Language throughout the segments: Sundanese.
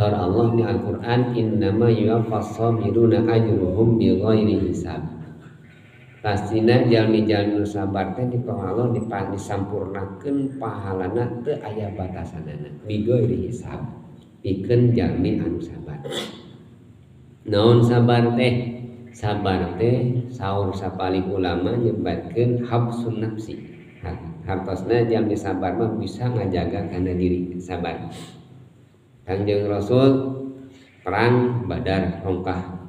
Saur Allah di Al-Qur'an innama yuwaffas sabiruna ajruhum bighairi hisab. Pastina jalmi-jalmi nu sabar teh di Allah disampurnakeun pahalana teu aya batasanana bighairi hisab. Pikeun jalmi anu sabar. Naon sabar teh? Sabar teh saur sapalih ulama nyebatkeun habsun nafsi. Hartosna jalmi sabar mah bisa ngajaga kana diri sabar. Kangjeng Rasul perang Badar rongkah.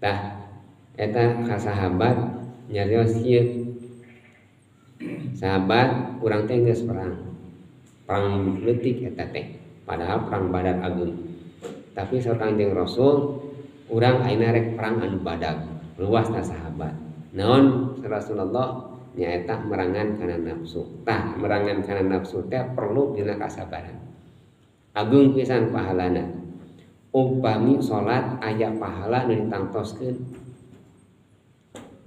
Tah eta ka sahabat nyarios kieu. Sahabat urang teh geus perang. Perang leutik eta teh, padahal perang Badar agung. Tapi saur Kangjeng Rasul urang ayeuna rek perang anu badag, luasna sahabat. Naon Rasulullah nyaeta merangan kana nafsu. Tah merangan kana nafsu teh perlu dina kasabaran. Agung pisan pahalana. Upami salat aya pahala nu ditangtoskeun.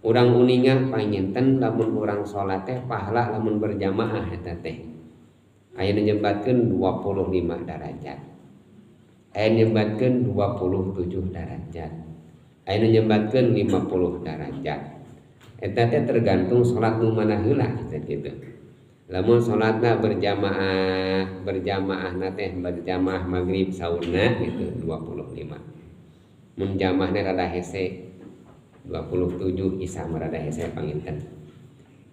Urang uninga panginten lamun urang salat teh pahala lamun berjamaah eta teh. Aya nu nyebatkeun 25 darajat. Aya nu nyebatkeun 27 darajat. Aya nu nyebatkeun 50 darajat. Eta teh tergantung salat nu mana heula kitu. Lamun salatna berjamaah, berjamaahna teh berjamaah maghrib saurna gitu 25. Mun jamaahna rada hese 27 isya mah rada hese panginten.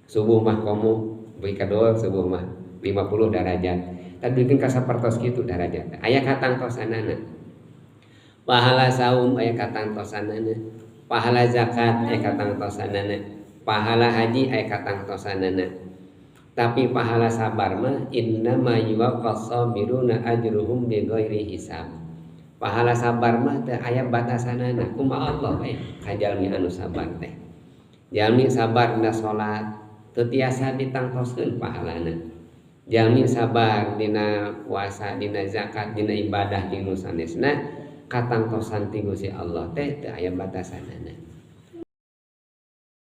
Subuh mah komo beuki kadol subuh mah 50 darajat. Tadi bikin kasapertos kitu darajat. Aya katangtosanana. Pahala saum aya katangtosanana. Pahala zakat aya katangtosanana. Pahala haji aya katangtosanana. Tapi pahala sabar mah innama yuwaffas sabiruna ajruhum bighairi hisab. Pahala sabar mah teu aya batasanana. Kumaha Allah we ka jalmi anu sabar teh. Jalmi sabar dina salat teu tiasa ditangtoskeun pahalana. Jalmi sabar dina puasa, dina zakat, dina ibadah jeung nu sanesna katangtosan ti Gusti Allah teh teu aya batasanana.